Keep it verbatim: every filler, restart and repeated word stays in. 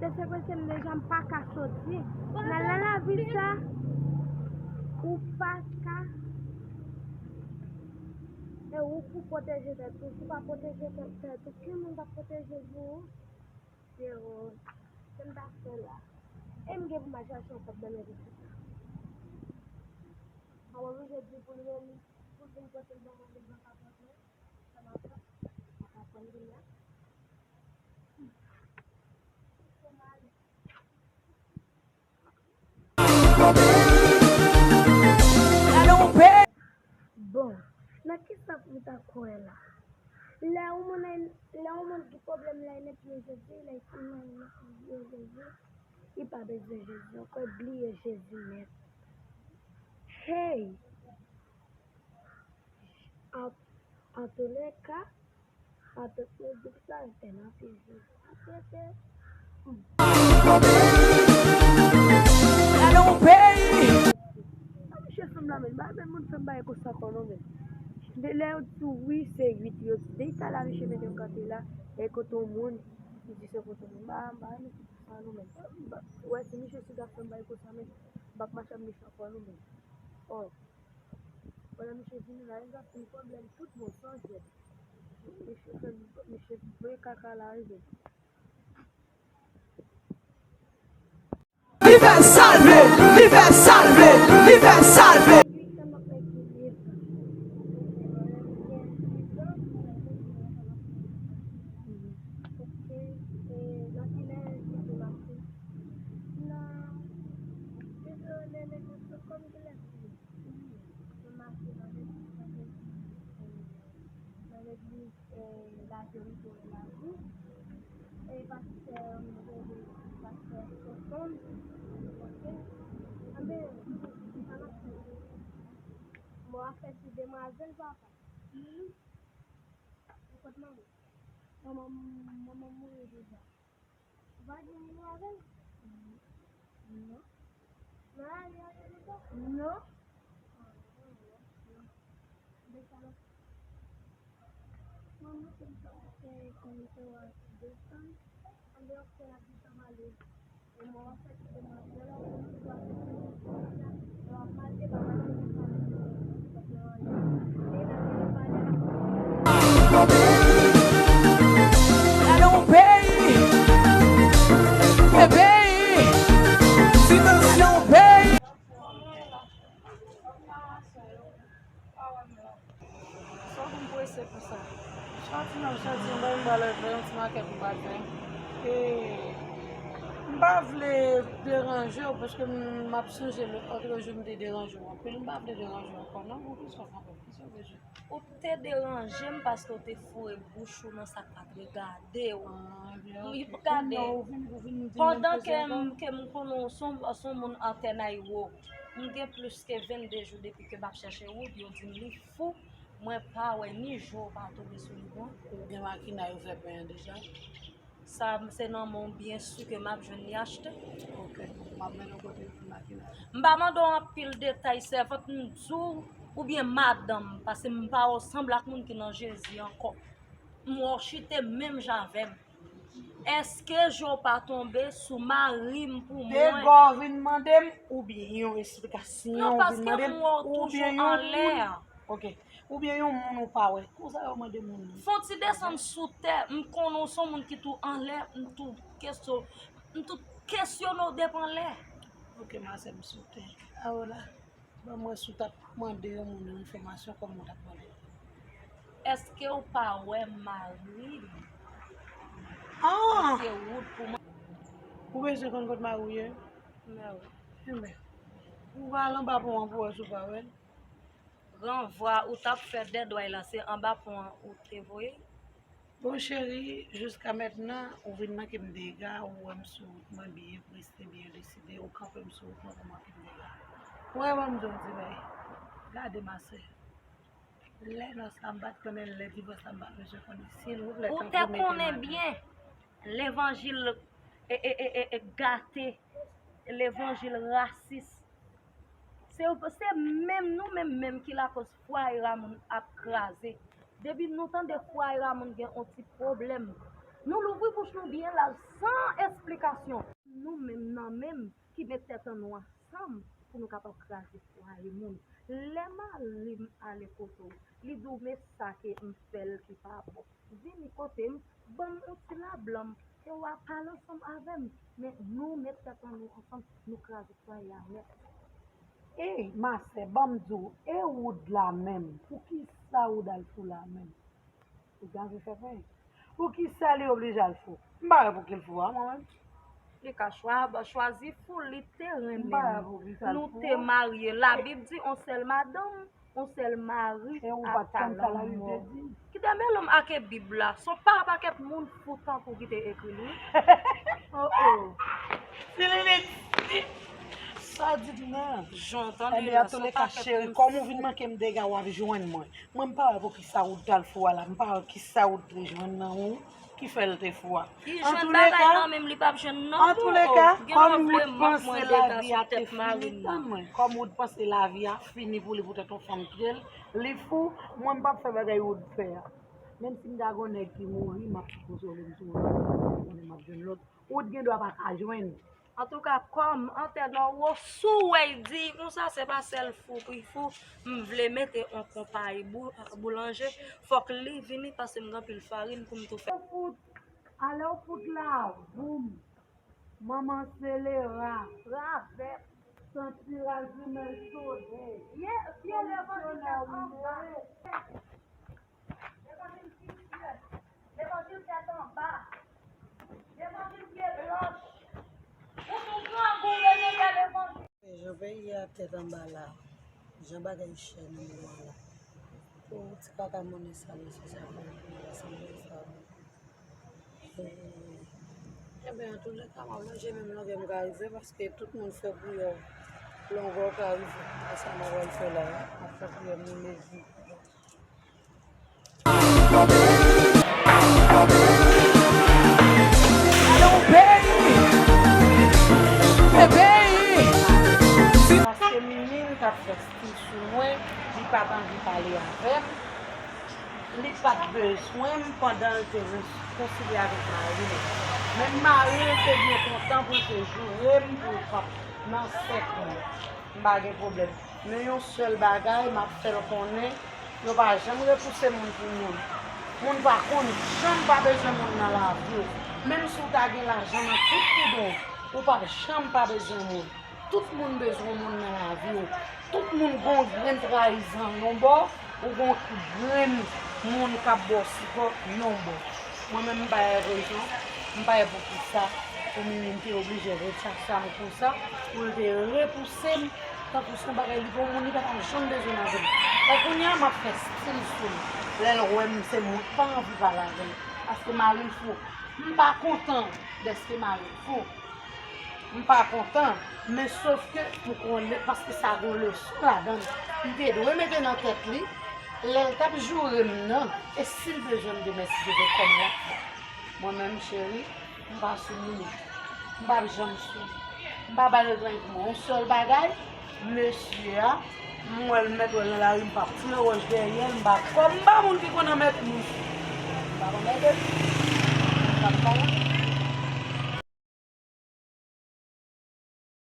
Te sekwestre m deja, m pa ka soti. Nan, nan lavi sa, ou pa ka. E ou pou pwoteje tèt ou. Si w pa pwoteje tèt, tèt ou, ki moun k ap pwoteje pou ou? Zero. Se m ta fè la. E m gen pou m al chache yon kòb nan men pitit la. Mwen oblije di pou l vin, pou l vin pote l ban mwen devan kapòt mwen. Sa m ap fè? M ap aprann vin la. Bon, nan kisa pou m ta kwè la? Lè yon moun, lè yon moun gen pwoblèm, lè li priye Jezi, lè li priye Jezi, li pa bezwen Jezi ankò, li bliye Jezi nèt. Hey! An, antoulèka, Atann, mwen di sa, entènasyon, Jezi trete. Gade yon peyi. A, misye fè m la, men, ba, men moun fè m bagay konsa ankò non, men. De lè yo di wi, se wi, yo di, de ta la, misye mete yon kanpe la, e kote yon moun, li di se kote yon moun. Ba, ba, men, sa non, men. Ba, wè, si misye sou ta fè m bagay konsa, men, m p ap mache ak misye ankò non, men. Oh. Pandan misye vini la, li ap fin pwoblèm tout moun san jèt. Misye fè, misye voye kaka la rive. Li fè salve, li fè salve, li fè salve. Mwen mache nan legliz, nan legliz, eh, Lavi Retourne Lavi. E pastè, mwen rele pastè Soson, ok. Anben, sa m ap di, mwen ap fè ti demwazèl, papa. Ou kot manman? Manman, manman mouri deja. Ou pa gen moun avè l? Non. Nan lari a, yo konsa? Non. Ah, non, non, non. Desann. Mwen, mwen, se sa, se konn se wè desann. Andedan, se la desann ale. Gade yon peyi, e peyi, gade yon peyi. Sa w vin prese konsa? Sòti nan, sòti, m bay m pral fè yon ti makèt m pral fè. E, m pa vle deranje w, paske m, m ap sonje lòt jou m te deranje w anpil. M pa vle deranje w ankò, non. Ou bezwen, ou te deranje m paske w te foure bouch ou nan sa k pa t regade w. Gade, pandan ke m, ke m konnen w se yon, se yon moun antèn a yo, m gen plis ke vennde jou depi ke m ap chèche w, yo di m li fou, mwen pa wè ni jou w pa tonbe sou li, non. Ou gen makinay ou fè pen an deja? Sa, se nan men w byen si ke m ap jwenn li achte. Ok, m ap mennen w kote pou makinay. M pa mande w anpil detay, sèvant, m di w, oubyen madanm, paske m pa wè w sanble ak moun ki nan Jezi ankò. M wè w chite menm jan avè m. Èske je w pa tonbe sou mari m pou mwen? Dega w vin mande m, oubyen yon esplikasyon w vin mande m, oubyen yon moun? Ok. Oubyen yon moun ou pa wè. Konsa yo mande moun nan. Fè yon ti desann sou tè. M konnen w se yon moun ki tou anlè, m tou kesyon, m tou kesyone w depi anlè. Ok, ma sè, m sou tè. Awola, ban mwen si w t ap mande yon moun yon enfòmasyon, kòman w t ap mande l? Èske w pa wè mari m? Ah! Se wout pou mwen. Ou bezwen konn kot mari w ye? Mè wi. Enben, ou va al anba pon an pou wè si w pa wè l. Ranvwa ou t ap fè dèdway la, se anba pon an ou te voye l? Bon, cheri, jiska mentnan, ou vin manke m dega, ou wè m sou wout mwen byen prese, byen deside, ou kanpe m sou wout mwen pou manke m dega. Ou wè, ban m di w ti bagay. Gade, ma sè. Lè nòs la, m pa t konnen l, lè divòs la, m pa t bezwen konnen. Silvouplè, tanpri, mete m atè. Ou te konnen byen levanjil, e, e, e, e, e, gate, levanjil rasis. Se, se menm nou menm menm ki lakoz fwaye Ramoun ap kraze. Depi nou tande fwaye Ramoun gen yon ti pwoblèm, Nou louvri bouch nou byen laj san esplikasyon. Nou menm nan menm ki met tèt an nou ansanm pou nou kapab kraze fwaye moun. Lè mari m ale kote w, li di w men sa ke m fè l ki pa bon. Vini kote m, ban m yon ti lablanm, ke w a pale ansanm avè m. Men nou met tèt an nou ansanm, nou kraze fwaye a nèt. Ey, ma sè, ban m di w, e Wood la menm? Poukisa Wood al fou la menm? Ou gade sa fè? Poukisa li oblije al fou? M pa wè pou ki l fou a, mwen menm. Li ka chwa-, chwazi fou, li te renmen m. M pa wè pou ki sa l fou. Nou te marye. Labib di, on sèl madanm, on sèl mari. E ou pa t konn sa Labib te di? Ki te mele m ak Bib la. Se yon pa pakèt moun fou tankou ki te ekri l, wi. Oh, oh. Tililit, sa w di m nan? Jan w tande la, se yon pakèt moun fou. Ebyen, antouka, cheri, kòm ou vin manke m dega, w ap jwenn mwen. Mwen, m pa wè pou ki sa Wood t al fou a la. M pa wè ki sa Wood te jwenn nan ou ki fè l te fou a. Li jwenn bagay nan men m, li p ap jwenn nan pou ou. Antouleka, kòm Wood panse lavi a te fini, tann mwen, kòm Wood panse lavi a fini pou li poutèt yon fanm kite l, li fou, mwen, m p ap fè bagay Wood fè a. Menm si m ta gon nèg ki mouri, m ap konsole m sou Wood, konnen m ap jwenn lòt. Wood gen dwa pa ka jwenn. Antouka, kòm antèn an wo, si w wè l di konsa, se pa sèl fou ki fou, m vle mete yon konpayi bou-, boulanje, fòk li vini pase m gen anpil farin pou m tou fè. Ou fout, ale w fout la, boum. Manman selera, travèt, santi razimèl sode. Ye, pye levanjil tèt anba. Levanjil ki pye, levanjil tèt anba, levanjil pye lòch. Ou tou grangou, rele bèl levanjil. Jan peyi a tèt anba la, jan bagay chè nan moman la. Pou ti kaka monnen sa, mesye, sa fè anpil, sa fè anpil. Enben, antouleka, m ap lonje men m longè m ka rive, paske tout moun fè priyè w, longè w ka rive. E sa m ap al fè la a, m ap fè priyè m nan mezi. Alon peyi, e peyi. Paske Mimi t ap fè stil sou mwen, li pa t anvi pale avè m. Li pa t bezwen m pandan l te rekonsilye avèk mari l. Menm mari l te byen kontan pou l te joure m pou l p ap nan sèk mwen. M pa gen pwoblèm. Men yon sèl bagay, m ap fè l konnen, yo pa janm repouse moun pou moun. Moun pa konn janm pa bezwen moun nan lavi w. Menm si w ta gen lajan nan tout poudon, ou p ap janm pa bezwen moun. Tout moun bezwen moun nan lavi w. Tout moun gon grenn trayizan yon bò, ou gon grenn moun k ap ba w sipò yon bò. Mwen menm m pa wè rezon, m pa wè poukisa pou Mimi te oblije retire sa m konsa, pou l te repouse m, tankou se yon bagay li gon moun li pa t ap janm bezwen nan vi l. Men kounye a m ap fè stil sou l. Lè l wè m se mwen k pa anvi pale avè l, paske mari l fou. M pa kontan dèske mari l fou. M pa kontan, men sof ke m konnen, paske sa gon leson ladan l. Li te dwe mete nan tèt li, lè l t ap joure m nan, e si l bezwen m demen, si Dye vle, kòman l ap fè. Mwen menm, cheri, m pa sou Mimi. M p ap janm sou li. M pa ba l grenn pou mwen. Yon sèl bagay, mesye a, m wè l mèt wè l nan lari, m p ap tire wòch dèyè l, m pa, kòm m pa moun ki konn anmède moun. M pa konn anmède l. M p ap ba l.